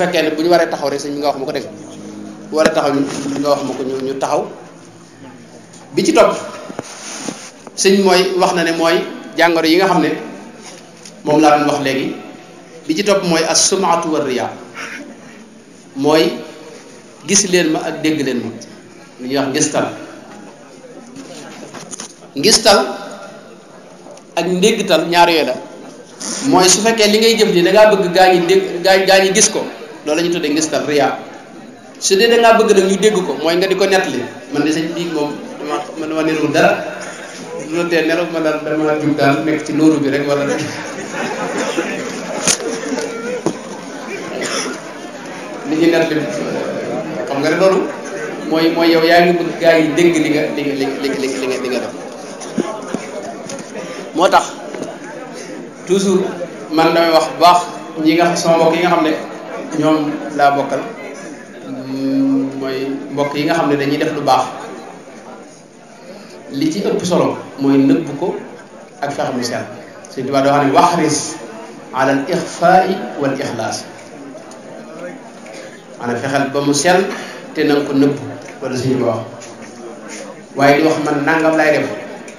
nga wax ma ko def wala taxaw nga wax ma ko ñu taxaw bi ci topp sëñ mooy wax na ne mooy jàngoro yi nga xam ne moom laa doon wax léegi bi ci topp mooy as-sum'atu war riya mooy gis leen ma ak dégg leen ma lu ñuy wax ngistal ak ndéggtal ñaar yooyu la mooy su fekkee li ngay jëf ni da ngaa bëgg gaa ñi gis ko loolu la ñu tuddee ngistal riya su dee da ngaa bëgg nag ñu dégg ko mooy nga di ko nettali man de sëñ bii moom dama nirul dara lu tee nelaw ma daal dama jug daal nekk ci nóoru bi rek wala rek li ñuy nettali xam nga ne loolu mooy yow yaa ngi bëgg gaa yi dégg li nga def moo tax toujours man damay wax bu baax ñi nga sama mbokk yi nga xam ne ñoom laa bokkal mooy mbokk yi nga xam ne dañuy def lu baax li ci ëpp solo mooy nëbb ko ak fexe mu sell Sëñ Tuubaa doo xam ne waxris ala al ixfaai wal ixlaas maanaam fexeel ba mu sell te na nga ko nëbb wala suñu ko wax waaye di wax man nangam lay def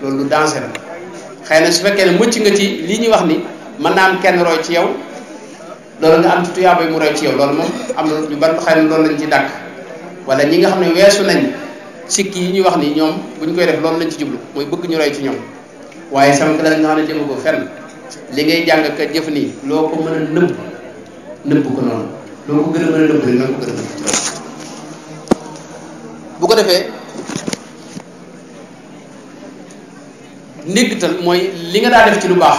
loolu lu dansé la xëy na su fekkee ne mucc nga ci lii ñuy wax ni mën naa am kenn roy ci yow loolu nga am ci tuyaaba mu roy ci yow loolu moom am na ñu bari xëy na loolu lañ ci dàkk wala ñi nga xam ne weesu nañ sikki yi ñuy wax ni ñoom bu ñu koy def loolu lañ ci jublu mooy bëgg ñu roy ci ñoom waaye sama classe nga xam ne jëmu ko fenn li ngay jàng ka jëf nii loo ko mën a nëbb ko noonu loo ko gën a mën a nëbb rek na ko gën a nëbb bu ko defee ndéggtal mooy li nga daa def ci lu baax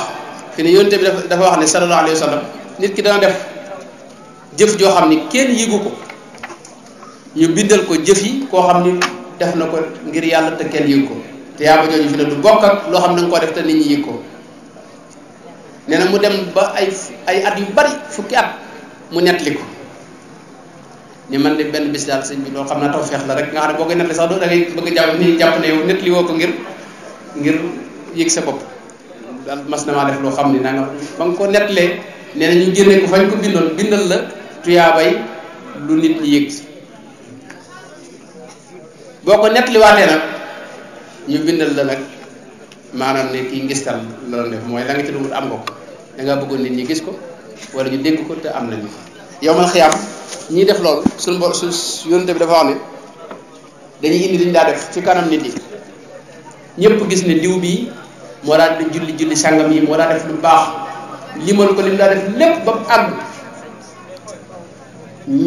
fi ne yonte bi dafa wax ne sallallahu alayhi wa sallam nit ki dana def jëf joo xam ni kenn yëgu ko ñu bindal ko jëf yi koo xam ni def na ko ngir yàlla te kenn yëg ko te yaa ba jooju fi ne du bokk ak loo xam ne nga koo def te nit ñi yëg ko nee na mu dem ba ay at yu bari fukki at mu nettali ko ni man de benn bis daal sëñ bi loolu xam naa taw feex la rek nga xam ne boo koy nettali sax doo da ngay bëgg a jàpp ni jàpp ne yow nettali woo ko ngir yëg sa bopp daal mas na maa def loo xam ni nanga ba nga ko nettalee nee na ñu génne ko fañ ko bindoon bindal la tuyaabay lu nit ñi yëg boo ko nettaliwaatee nag ñu bindal la nag maanaam ne kii ngistal la doon def mooy la nga ci dugg am nga ko da ngaa bëggoon nit ñi gis ko wala ñu dégg ko te am nañu yow mal xiyaam ñiy def loolu suñu yónente bi dafa wax ne dañuy indi dañu daa def ci kanam nit ñi ñëpp gis ne diw bii moo daa di julli sàngam yi moo daa def lu baax limal ko li mu daa def lépp ba mu àgg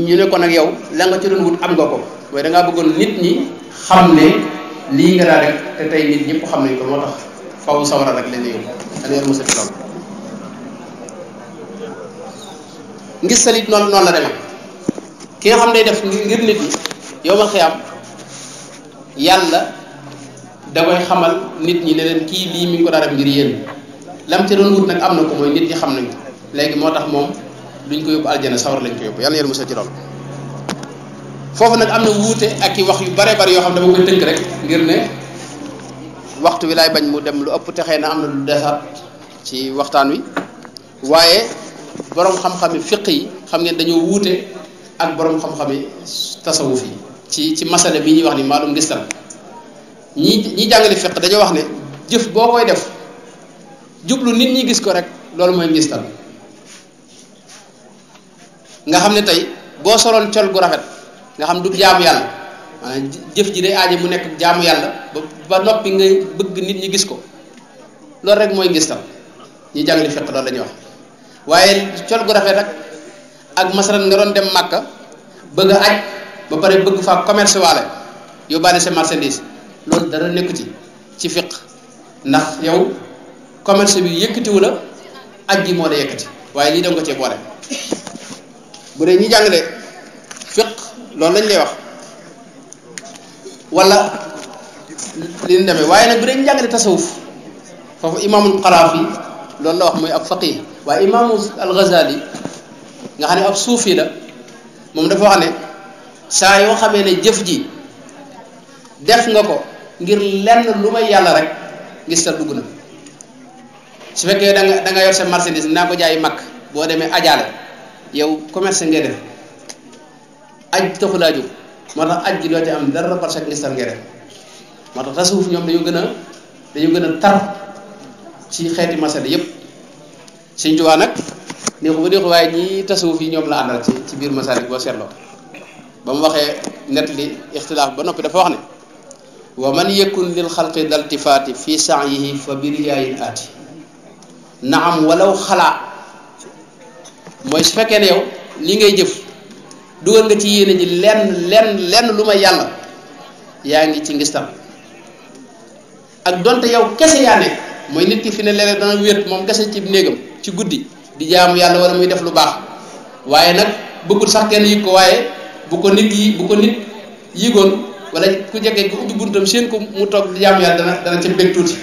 ñu ne ko nag yow la nga ci doon wut am nga ko mooy da ngaa bëggoon nit ñi xam ne lii nga daa def te tey nit ñëpp xam nañ ko moo tax faw sawara rek lañ la yóbbu dañu yor mosati loolu ngis salit noonu la demee ki nga xam day def ngir nit ñi yow mal xiyaam yàlla da koy xamal nit ñi ne leen kii lii mi ngi ko daa def ngir yéen lam ca doon wut nag am na ko mooy nit ñi xam nañ ko léegi moo tax moom duñ ko yóbbu aljana sawar lañ ko yóbbu yàlla yéen mosal ci loolu foofu nag am na wuute ak i wax yu bare bari yoo xam ne dama koy tënk rek ngir ne waxtu wi laay bañ mu dem lu ëpp te xëy na am na lu desaat ci waxtaan wi waaye borom xam-xami fiq yi xam ngeen dañoo wuute ak borom xam-xami tasawuf yi ci masala bi ñuy wax ni maalum ngistal ñi jàngale fiq dañoo wax ne jëf boo koy def jublu nit ñi gis ko rek loolu mooy ngistal nga xam ne tey boo soloon col gu rafet nga xam du jaamu yàlla maanaam jëf ji day aaje mu nekk jaamu yàlla ba noppi nga bëgg nit ñi gis ko loolu rek mooy ngistal ñi jàngale fiq loolu la ñuy wax waaye col gu rafet ak masalan nga doon dem Màkka bëgg a aj ba pare bëgg faa commerce waale yóbbaale sa marchandise loolu dara nekku ci fiq ndax yow commerce bi yëkkatiwu la aj gi moo la yëkkati waaye lii danga ko cee boole bu dee ñi jàngale fiq loolu lañ lay wax wala li ñu demee waaye nag bu dee ñu jàngale tasawuf foofu imaamul Qaraafi loolu la wax muy ab faqih waaye imaamu al-Ghazali nga xam ne ab suufi la moom dafa wax ne saa yoo xamee ne jëf ji def nga ko ngir lenn lu may yàlla rek ngis ta dugg na su fekkee da nga yor sa marchandise naa ko jaay mag boo demee ajaale yow commerce ngay def aj taxu laa jóg moo tax aj gi doo ci am dara parce que ngistal ngay def moo tax tasawuf ñoom dañu gën a tar ci xeeti masala yépp Sëñ Tuubaa nag neexu ba neexu waaye ñi tasawuf yi ñoom la àndal ci biir masala boo seetloo ba mu waxee net li ixtilaaf ba noppi dafa wax ne wa man yakun lil xalqi daltifaati fi sa'yihi fa biriyaayin aati naam walaw xalaa mooy su fekkee ne yow li ngay jëf dugal nga ci yéene ji lenn lu may yàlla yaa ngi ci ngistal ak donte yow kese yaa ne mooy nit ki fi ne léeg-léeg dana wéet moom kese ci néegam ci guddi di jaamu yàlla wala muy def lu baax waaye nag bëggul sax kenn yëg ko waaye bu ko nit yëgoon wala ku jege ku ubbi buntam seen ko mu toog di jaamu yàlla dana ca bég tuuti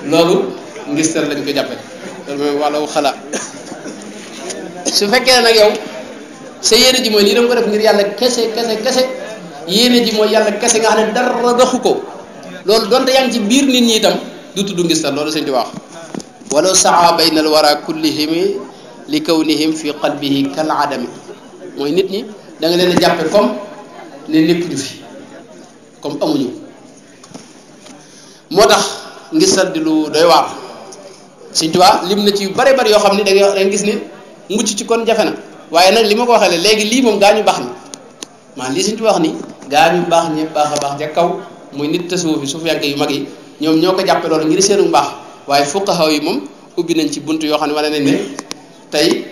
loolu ngistal lañ ko jàppe loolu mooy wàllu xalaat su fekkee nag yow sa yéene ji mooy lii danga ko def ngir yàlla kese yéene ji mooy yàlla kese nga xam ne dara doxu ko loolu donte yaa ngi ci biir nit ñi itam du tudd ngistal loolu sëñ di wax walaw saa bayna al wara kullihim li kawnihim fi qalbihi kal adami mooy nit ñi da nga leen a jàppe comme ne nekkuñu fi comme amuñu moo tax ngistal di lu doy waar sëñ Tuubaa lim na ci yu bare bari yoo xam ne da nga gis ni mucc ci kon jafe na waaye nag li ma ko waxee léegi lii moom gaa ñu baax ni maanaam lii sëñ Tuubaa wax ni gaa ñu baax ñëpp baax a baax ca kaw muy nit tasawuf fi suufiyanke yu mag yi ñoom ñoo ko jàppe loolu ngir seenu mbaax waaye fuqaha yi moom ubbi nañ ci bunt yoo xam ne wane nañ ne tey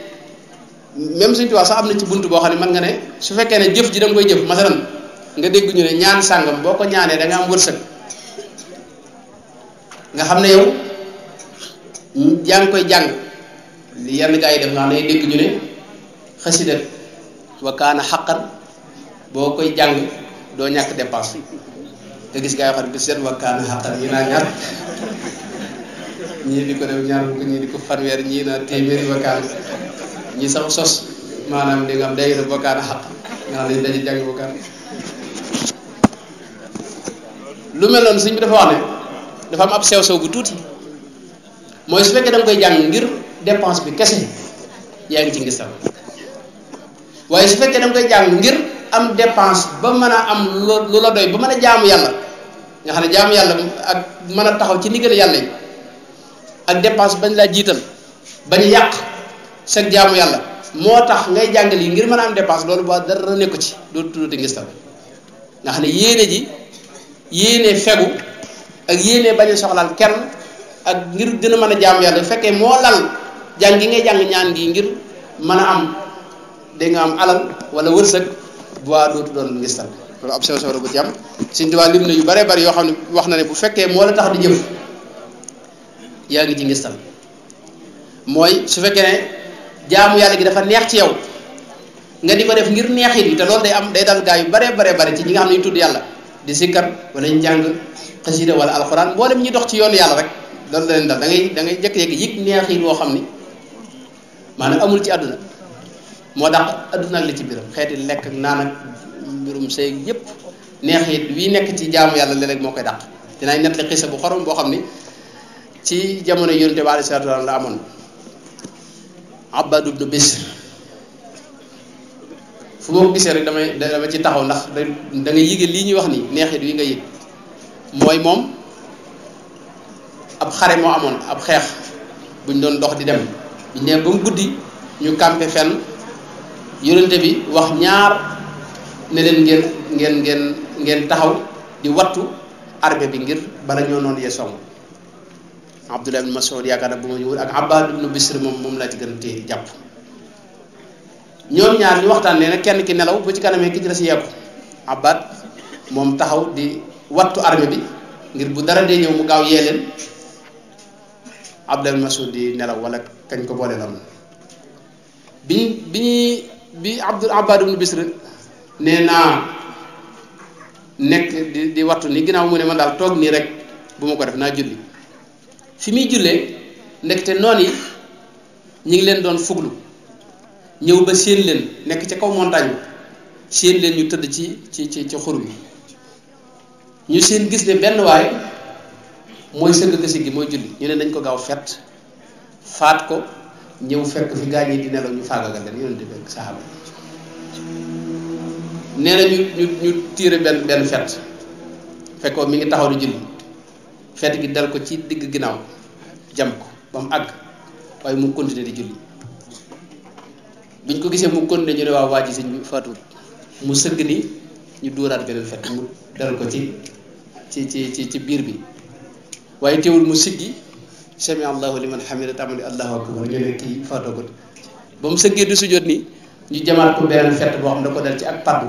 même Sëñ Tuubaa sax am na ci bunt boo xam ne mën nga ne su fekkee ne jëf ji da nga koy jëf masalan nga dégg ñu ne ñaan sàngam boo ko ñaanee da nga am wërsëg nga xam ne yow yaa ngi koy jàng li yenn gaa yi def nga xam ne dégg ñu ne xasida wa kaana xaqan boo koy jàng doo ñàkk dépense nga gis gaa yoo xam ne bis seet wa kaana xaqan yi naa ñaar ñii di ko def ñaar ko ñii di ko fanweer ñii naa téeméeri wa kaana ñii sax sos maanaam di nga am day wa kaana xaq nga xam ne dañuy jàng wa kaana lu mel noonu sëñ bi dafa wax ne dafa am ab sew-sew bu tuuti mooy su fekkee da nga koy jàng ngir dépense bi kese yaa ngi ci ngistal waaye su fekkee da nga koy jàng ngir am dépense ba mën a am lu la doy ba mën a jaamu yàlla nga xam ne jaamu yàlla ak mën a taxaw ci ndigal yàlla yi ak dépense bañ laa jiital bañ yàq sa jaamu yàlla moo tax ngay jàng lii ngir mën a am dépense loolu ba dara nekku ci doo tuddati ngistal nga xam ne yéene ji yéene fegu ak yéene bañ a soxlaal kenn ak ngir gën a mën a jaamu yàlla bu fekkee moo lal jàng gi ngay jàng ñaan gi ngir mën a am dégg nga am alal wala wërsëg bu waa dootu doon ngistal loolu ab sew sew la bu ci am Sëñ Tuubaa lim na yu bare bari yoo xam ne wax na ne bu fekkee moo la tax di jëf yaa ngi ci ngistal mooy su fekkee ne jaamu yàlla gi dafa neex ci yow nga di ko def ngir neexit yi te loolu day dal gaa yu bare bari ci ñi nga xam ne ñu tudd yàlla di sikkar wala ñu jàng xasida wala alxuraan mboolem ñi dox ci yoonu yàlla rek loolu la leen dal da ngay jékki-jékki yëg neexit woo xam ni maanaam amul ci àdduna moo tax àdduna ak li ci biiram xeeti lekk ak naan ak mbirum sëy yëpp neexit wii nekk ci jaamu yàlla léeg-léeg moo koy dàq dinaay nettali xisa bu xorom boo xam ni ci jamono yonent bi alayhi salaatu wa salaam la amoon Abbad ibn Bisr fu ma ko gisee rek dama ci taxaw ndax da nga yëge lii ñuy wax nii neexit wi nga yëg mooy moom ab xare moo amoon ab xeex buñ doon dox di dem biñ ne ba mu guddi ñu campé fenn yonent bi wax ñaar ne leen ngeen taxaw di wattu armée bi ngir bala ñoo noonu yee song Abdullah ibn Mas'ud yaakaar na bu ma ñëwul ak Abbad ibn Bisr moom laa ci gën a téye jàpp ñoom ñaar ñu waxtaan ne nag kenn ki nelaw bu ci kanamee ki ci la si yeeku Abbad moom taxaw di wattu armée bi ngir bu dara dee ñëw mu gaaw yee leen Abdullah ibn Mas'ud di nelaw wala kañ ko boole loon bi Abbad ibn Bisr nee naa nekk di wattu ni ginnaaw mu ne man daal toog nii rek bu ma ko def naa julli fi muy jullee ndekete noon yi ñi ngi leen doon fuglu ñëw ba séen leen nekk ca kaw montagne séen leen ñu tëdd ci xur bi ñu seen gis ne benn waay mooy sëgg si gi mooy julli ñu ne nañ ko gaaw fet faat ko ñëw fekk fi gaañ yi di nelaw ñu faagagal leen yonent bi ak saxaaba nee na ñu tiire benn fet fekkoo mi ngi taxaw di julli fet gi dal ko ci digg ginnaaw jam ko ba mu àgg waaye mu continuer di julli biñ ko gisee mu continuer ñu ne waaw waa ji sëñ bi faatuwut mu sëgg ni ñu dóoraat beneen fet mu dal ko ci biir bi waaye teewul mu siggi sami allahu liman hamida tamali allahu akbar ñu ne kii faatoogut ba mu sëggee du sujjóot ni ñu jamaat ko beneen fet boo xam da ko dal ci ak paddu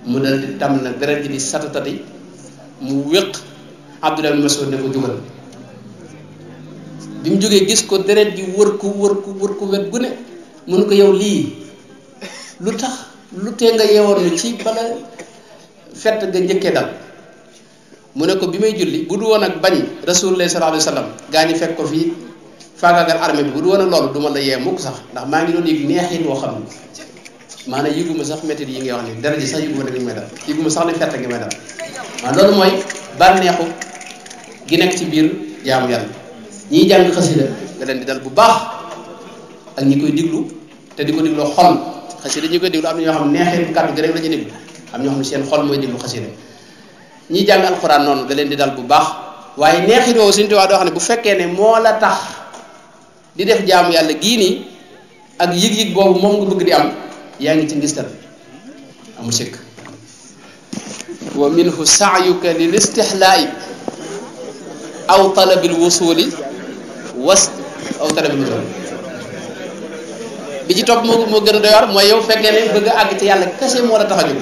mu dal di tam nag deret ji di satatati mu wéq Abdullah ibn Mas'ud ne ko jugal bi mu jógee gis ko deret ji wër ko wet gu ne mun ko yow lii lu tax lu tee nga yeewoon nu ci bala fett nga njëkkee dal mu ne ko bi may julli bu du woon ak bañ rasulullah sallallahu alayhi wasallam gaa ñi fekk ko fii faagaagal armée bi bu du woon ak loolu du ma la yee mukk sax ndax maa ngi doon yëg neexit woo xam ne maanaam yëguma sax métit yi ngay wax ni dara ji sax yëguma ne ngi may dal yëguma sax ne fett ngi may dal waaw loolu mooy bànneexu gi nekk ci biir jaamu yàlla ñiy jàng xasida nga leen di dal bu baax ak ñi koy diglu te di ko digloo xol xasida ñi koy diglu am na ñoo xam neexee kàddu gi rek la ñuy diglu am ñoo xam ne seen xol mooy diglu xasida ñiy jàng alxuraan noonu da leen di dal bu baax waaye neexit woowu suñu tubaab doo xam ne bu fekkee ne moo la tax di def jaamu yàlla gii nii ak yëg-yëg boobu moom nga bëgg di am yaa ngi ci ngistal amul sikk wa minhu saayuka lil istihlaa'i aw talabil wusuli aw talabil wusuli bi ci topp moo gën a doy war mooy yow fekkee ne bëgg a àgg ci yàlla kese moo la tax a jóg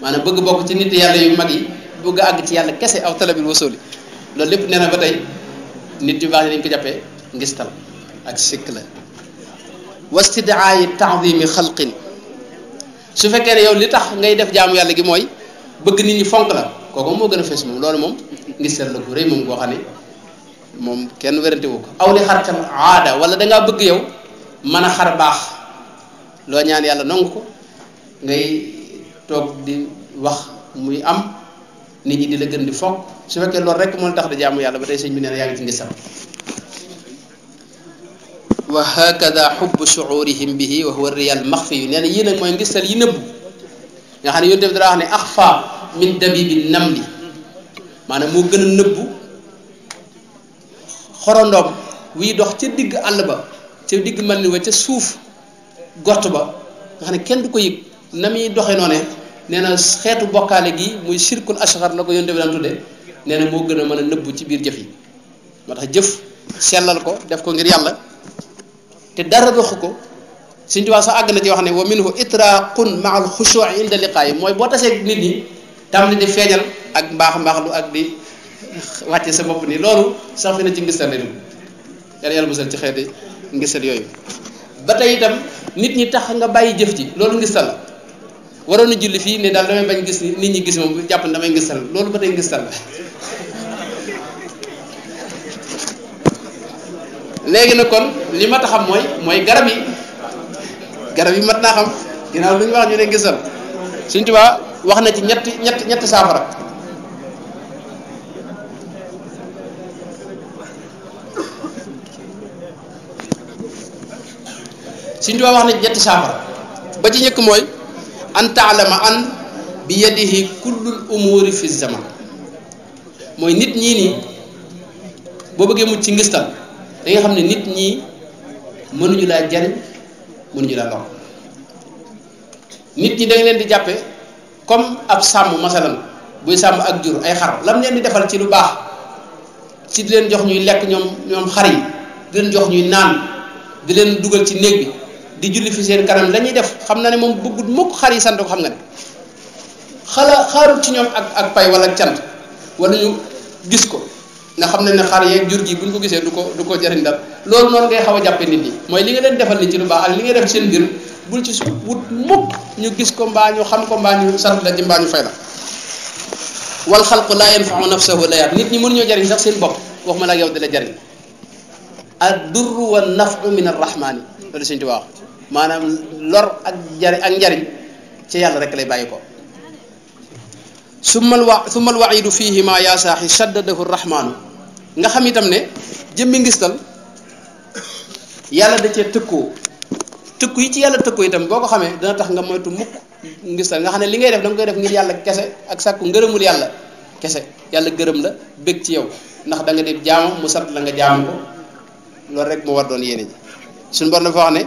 maanaam bëgg bokk ci nit yàlla yu mag yi bëgg a àgg ci yàlla kese aw talabil wusuli loolu lépp nee na ba tey nit yu baax yi dañ ko jàppee ngistal ak sikk la wastidaayi taadimi xalqin su fekkee ne yow li tax ngay def jaamu yàlla gi mooy bëgg nit ñi fonk la kooku moo gën a fees moom loolu moom ngistal la gu rëy moom goo xam ne moom kenn werante wu ko aw li xarkal aada wala dangaa bëgg yow mën a xar baax loo ñaan yàlla nangu ko ngay toog di wax muy am nit ñi di la gën di fonk su fekkee loolu rek moo tax da jaamu yàlla ba tey sëñ bi nee na yaa ngi ci ngistal wa hakada xubbu shuurihim bihi wa huwa riyal maxfi yu nee na yii nag mooy ngistal yi nëbbu nga xam ne yonent bi dara wax ne axfa min dabibi namli maanaam moo gën a nëbbu xorondoom wiy dox ca digg àll ba ca digg mel ni wa ca suuf gott ba nga xam ne kenn du ko yëg na muy doxee noone nee na xeetu bokkaale gi muy shirkul asghar la ko yonent bi daan tudde nee na moo gën a mën a nëbbu ci biir jëf yi moo tax jëf sellal ko def ko ngir yàlla te dara doxu ko Sëñ Tuubaa sax àgg na ci wax ne wa minhu itraqun maa al xushu'i inda liqaayi mooy boo tasee nit ñi tam di feeñal ak mbaaxlu ak di wàcce sa bopp nii loolu sax fi na ci ngistal la dugg yàlla musal ci xeeti ngistal yooyu ba tey itam nit ñi tax nga bàyyi jëf ji loolu ngistal la waroon na julli fii ne daal damay bañ gis nit ñi gis moom jàpp ne damay ngistal loolu ba tey ngistal la léegi nag kon li mat a xam mooy garab yi mat naa xam ginnaaw lu ñu wax ñu ne ngistal Sëñ Tuubaa wax na ci ñetti saafara Sëñ Tuubaa wax na ci ñetti saafara ba ci njëkk mooy an taalama an bi yadihi kullul umuri fi zaman mooy nit ñii nii boo bëggee mucc ci ngistal da nga xam ne nit ñi mënuñu laa jariñ mënuñu laa lor nit ñi da nga leen di jàppe comme ab sàmm masalan buy sàmm ak jur ay xar lam leen di defal ci lu baax ci di leen jox ñuy lekk ñoom xar yi di leen jox ñuy naan di leen dugal ci néeg bi di julli fi seen kanam la ñuy def xam na ne moom bëggut mukk xar yi sant ko xam nga ne xaarul ci ñoom ak pay wala ak cant wala ñu gis ko nga xam ne xar yeeg jur gi buñ ko gisee du ko jariñ dara loolu noonu ngay xaw a jàppe nit ñi mooy li nga leen defal ni ci lu baax ak li nga def seen mbir bul ci wut mukk ñu gis ko mbaa ñu xam ko mbaa ñu sant la ci mbaa ñu fay la wal xalqu laa yanfau nafsahu la yaat nit ñi mënuñoo jariñ sax seen bopp waxuma la ak yow di la jariñ ad durru wa nafu min arrahmani loolu Sëñ Tuubaa wax maanaam lor ak njariñ ci yàlla rek lay bàyyi ko summal wa'idu fihima yaa saaxi shaddadahu rahmaanu nga xam itam ne jëmmi ngistal yàlla da cee tëkku yi ci yàlla tëkku itam boo ko xamee dana tax nga moytu mukk ngistal nga xam ne li ngay def da nga koy def ngir yàlla kese ak sàkku ngërëmul yàlla kese yàlla gërëm la bég ci yow ndax da nga def jaamu mu sant la nga jaamu ko loolu rek moo war doon yéene ji suñu bor dafa wax ne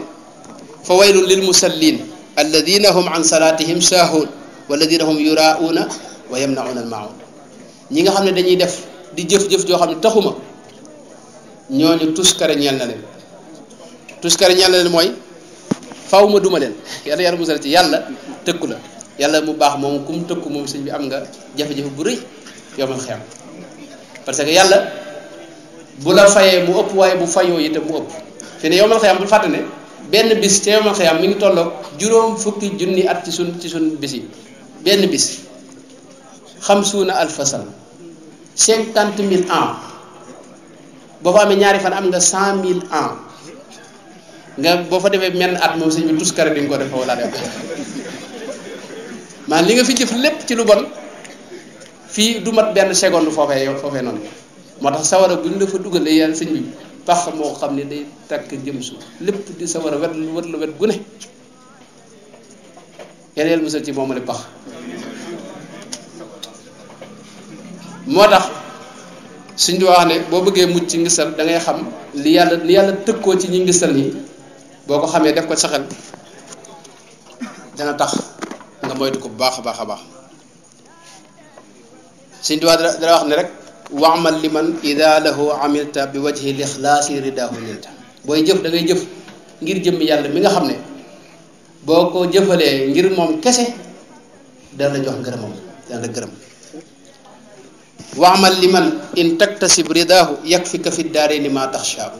fa waylun lil musallin alladina hum an salatihim saahuun walladina hum yuraauuna wa yamnauna al maun ñi nga xam ne dañuy def di jëf-jëf joo xam ne taxuma ñooñu tuskare ñeel na leen mooy faw ma duma leen yàlla musal ci yàlla tëkku la yàlla mu baax moom ku mu tëkku moom sëñ bi am nga jafe-jafe bu rëy yomal xiyam parce que yàlla bu la fayee mu ëpp waaye bu fayoo itam mu ëpp fi ne yomal xiyam bul fàtte ne benn bis te yomal xiyam mi ngi tolloog 40,000 at ci sun bis yi benn bis 50,000 sana 50,000 ans boo fa amee ñaari fan am nga 100,000 ans nga boo fa defee menn at moom sëñ bi tuskare di nga ko def wala def man li nga fi jëf lépp ci lu bon fii du mat benn seconde foofee noonu moo tax sawara bu ñu la fa dugalee yàlla sëñ bi pax moo xam ne day takk jëm suuf lépp di sawara wet la wet gu ne yàlla musal ci moomale pax moo tax suñ di wax ne boo bëggee mucc ci ngistal da ngay xam li yàlla tëkkoo ci ñi ngistal nii boo ko xamee def ko sa xel dana tax nga moytu ko bu baax a baax a baax suñ di wax dana wax ne rek waamal liman ida lahu amilta bi wajhi lixlaasi ridaahu nilta booy jëf da ngay jëf ngir jëmmi yàlla mi nga xam ne boo ko jëfalee ngir moom kese dana la jox ngërëmam dana la gërëm waamal liman in taktasib ridaahu yakfika fi daarayni ma taxshaahu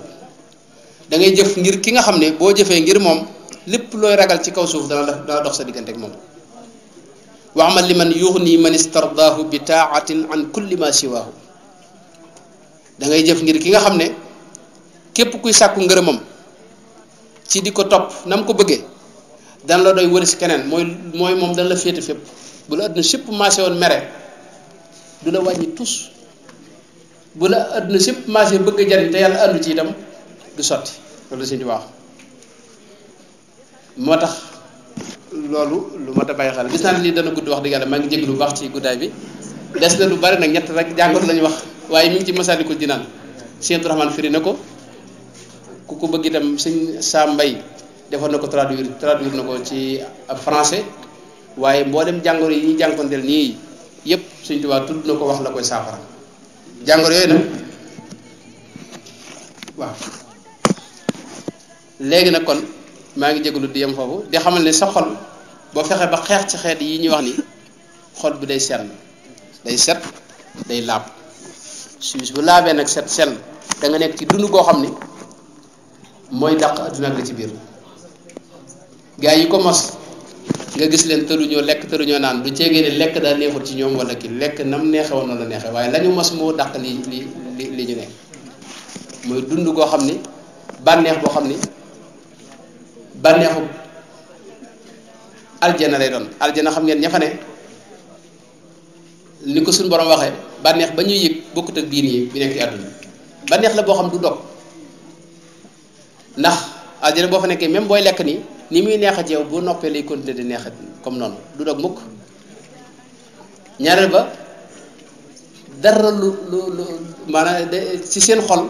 da ngay jëf ngir ki nga xam ne boo jëfee ngir moom lépp looy ragal ci kaw suuf dana dox sa diggante ak moom waamal liman yuxni man istardaahu bi taatin an kulli ma siwaahu da ngay jëf ngir ki nga xam ne képp kuy sàkku ngërëmam ci di ko topp na mu ko bëggee dana la doy wëris keneen mooy moom dana la féete fépp bu la àdduna sépp maase woon mere du la wàññi tus bu la àdduna sépp maase bëgg a jariñ te yàlla àndu ci itam du sotti loolu la suñu wax moo tax loolu lu mat a bàyyi xel gis naa ne lii dana gudd wax dëgg yàlla maa ngi jégg lu baax ci guddaay bi des na lu bari nag ñett rek jàngoor lañu wax waaye mi ngi ci Masaalikul Jinaan Sëñ Abdu Rahmaan firi na ko ku ko bëgg itam sëñ Sam Mbay defoon na ko traduire na ko ci français waaye mboolem jàngoro yi ñuy jànkonteel nii yépp Sëñ Tuubaa tudd na ko wax la koy saafara jàngoro yooyu nag waaw léegi nag kon maa ngi jégalu di yem foofu di xamal ne sa xol boo fexe ba xeex ci xeet yi ñuy wax ni xol bi day sell day set day laab suus bu laabee nag set sell da nga nekk ci dund goo xam ni mooy dàq adduna ak la ci biir gaa yi ko mos nga gis leen tëruñoo lekk tëruñoo naan du ceegee ne lekk daa neexul ci ñoom wala ki lekk nam neexe woon noonu la neexe waaye la ñu mos moo dàq li ñu nekk mooy dund goo xam ni bànneex boo xam ni bànneexu aljana lay doon aljana xam ngeen ña fa ne ni ko suñu borom waxee bànneex ba ñuy yëg bokkut ak biir yi bi nekk ci àdduna bànneex la boo xam du dog ndax aljana boo fa nekkee même booy lekk nii ni muy neex a ci yow boo noppee lay continuer di neex comme noonu du dog mukk ñaareel ba dara lu maanaam ci seen xol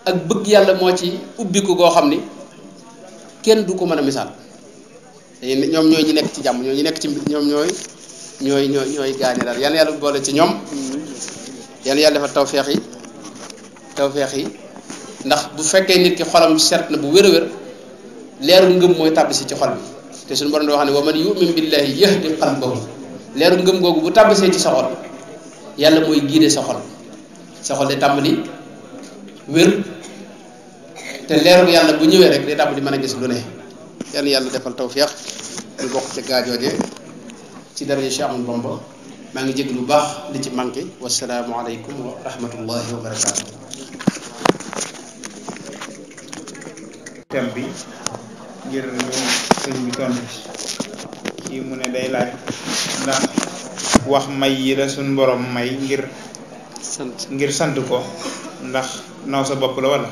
ak bëgg yàlla moo ci ubbiku goo xam ni kenn du ko mën a misaal ñoom ñooy ñi nekk ci jàmm ñooy ñi nekk ci ñoom ñooy gaañe daal yal na yàlla boole ci ñoom yal na yàlla defal tawfeex yi tawfeex yi ndax bu fekkee nit ki xolam set na bu wér a wér leeru ngëm mooy tàbbisi ci xol bi te suñu borom di wax ne wa man yu'min billahi yahdi qalbahu leeru ngëm googu bu tàbbisee ci sa xol yàlla mooy guider sa xol day tàmbali wér te leeru yàlla bu ñëwee rek day tàmbali mën a gis lu ne yàlla defal tawfeex ñu bokk ci gaajooje ci daraja Cheikh Ahmadou Bamba maa ngi jégg lu baax li ci manqué wasalaamu aleykum wa rahmatullahi wa barakaatu. thème bi ngir ñu sëñ bi tontu kii mu ne day laaj ndax wax may yi la suñ borom may ngir sant ko ndax naw sa bopp la wala.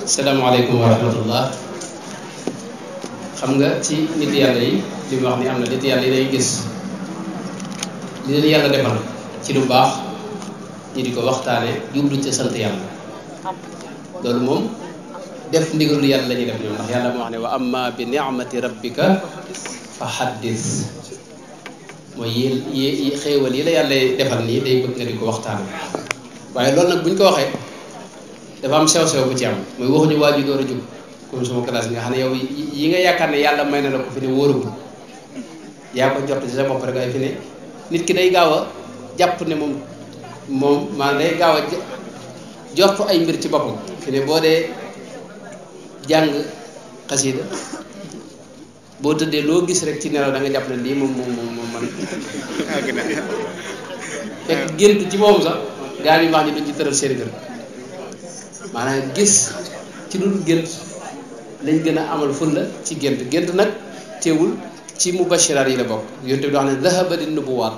asalaamaaleykum wa rahmatullah. xam nga ci nit yàlla yi li mu wax ni am na nit yàlla yi day gis li leen yàlla defal ci lu baax ñi di ko waxtaane jublu ca sant yàlla loolu moom def ndigalu yàlla la ñuy def ñoom ndax yàlla moo wax ne wa amma bi ni'mati rabbika fa haddis mooy yi xéewal yi la yàlla defal nii day bëgg nga di ko waxtaane waaye loolu nag buñ ko waxee dafa am sew-sew bu ci am mooy waxuñu waaju door a jub comme sama classe nga xam ne yow yi nga yaakaar ne yàlla may na la ko fi ne wóoragul yaa ko jot ci sa bopp rek ay fi ne nit ki day gaaw a jàpp ne moom maanaam day gaaw a jortu ay mbir ci boppam fi ne boo dee jàng xasida boo tëddee loo gis rek ci nelaw da nga jàpp ne lii moom man fekk gént ci moom sax gaa yi wax ni duñ ci tëral seen kër maanaam gis ci dul gént lañ gën a amal fulla ci gént nag teewul ci mubashiraat yi la bokk yonte bi wax ne dhahaba din nubuwaat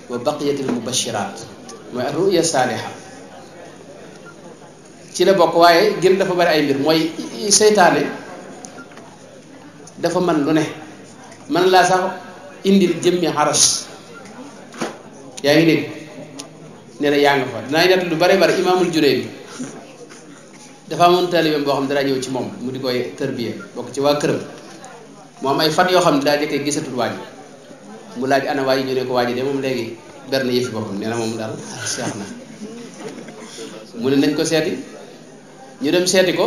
wa baqiyatil mubashiraat mooy ruya saaliha ci la bokk waaye gént dafa bari ay mbir mooy seytaane dafa man lu ne man laa sax indil jëmmi xaras yaa ngi dégg ne la yaa nga fa dinaa nett lu bari imaamul Junayd dafa amoon taalibeem boo xam ne dara ñëw ci moom mu di koy tërbiya bokk ci waa këram mu am ay fan yoo xam ne daa jëkkee gisatul waaj mu laaj ana waaj ñu ne ko waaj de moom léegi ber na yëfi boppam nee na moom daal seex na mu ne nañ ko seeti ñu dem seeti ko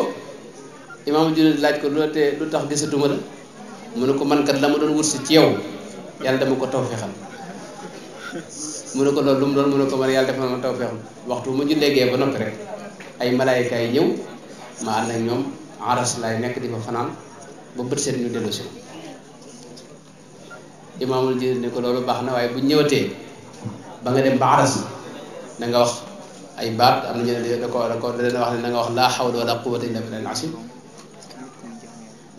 imaamul Junayd laaj ko lu tax gisatuma la mu ne ko man kat la ma doon wursi ci yow yàlla dama ko tawfeexal mu ne ko loolu lu mu doon mu ne ko man yàlla def na ma tawfeexal waxtu ma jullee gee ba noppi rek ay malaayika yi ñëw ma ànd ak ñoom aras laay nekk di fa fanaan ba bët seet ñu dellu si imaamul Junayd ne ko loolu baax na waaye bu ñëwatee ba nga dem ba aras da nga wax ay baat am na ñu ne da leen wax ne da nga wax laa hawla wala quwwata illa billaahil asiim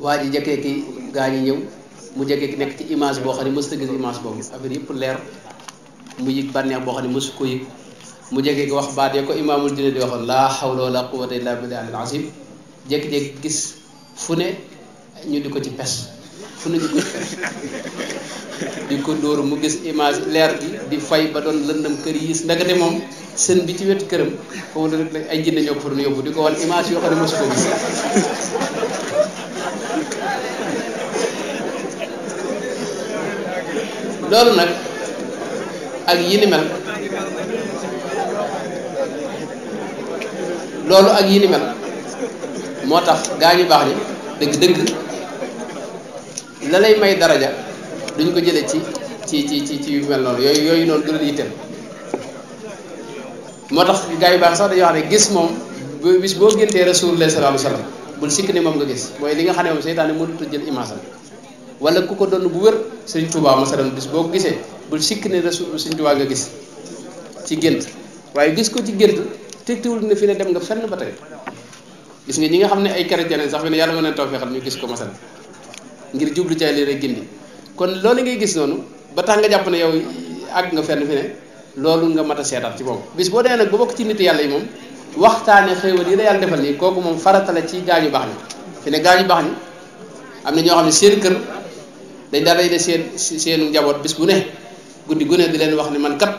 waa ji jëkkee ki gaa ñi ñëw mu jëkkee ki nekk ci image boo xam ne mosut a gis image boobu affaire yëpp leer mu yëg bànneex boo xam ne mosu ko yëg mu jékki wax baat ya ko imaamul Junayd di waxoon laa hawla wala quwwata illa billaahil asiim jékki-jékki gis fu ne ñu di ko ci pes fu ne ñu ko di ko dóoru mu gis image leer gi di fay ba doon lëndëm kër yi ndagate moom sën bi ci wetu këram foofu la rek ay jinne ñoo ko fa doon yóbbu di ko wan image yoo xam ne mosu ko gis loolu nag ak yi ni mel loolu ak yi ni mel moo tax gaa ñu baax ni dëgg-dëgg la lay may daraja duñ ko jële ci yu mel noonu yooyu noonu du leen yitteel moo tax gaa yu baax sax dañuy wax ne gis moom bis boo géntee Rasulullah sallallahu alayhi wasallam bul sikk ne moom nga gis mooy li nga xam ne moom seytaane mënut a jël image am wala ku ko doon bu wér Sëriñ Tuubaa masalan bis boo ko gisee bul sikk ne Rasul Sëriñ Tuubaa nga gis ci gént waaye gis ko ci gént tegtiwul ne fi ne dem nga fenn ba tey gis nga ñi nga xam ne ay chrétien sax fi ne yàlla mën na tawfeexal ñu gis ko masal ngir jublu ca li rek gindi kon loolu ngay gis noonu ba tax nga jàpp ne yow àgg nga fenn fi ne loolu nga mat a seetaat ci moom bis boo demee nag ba bokk ci nit yàlla yi moom waxtaane xéewal yi la yàlla defal nii kooku moom farata la ci gaañu baax ñi fi ne gaañu baax ñi am na ñoo xam ne seen kër dañ daal day de seenu njaboot bis bu ne guddi gu ne di leen wax ne man kat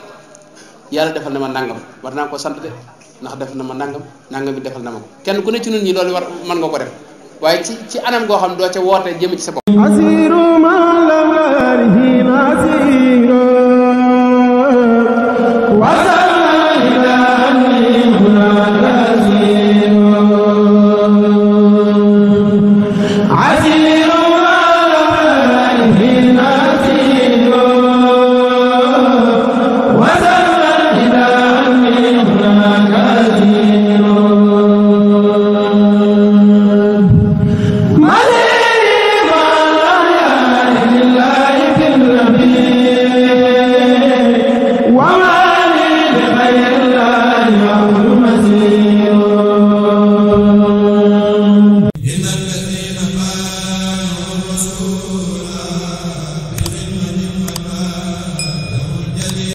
yàlla defal na ma nangam war naa ko sant de ndax def na ma nangam bi defal na ma ko kenn ku ne ci ñun ñi loolu war mën nga ko def waaye ci anam goo xam doo ca woote jëm ci sa bopp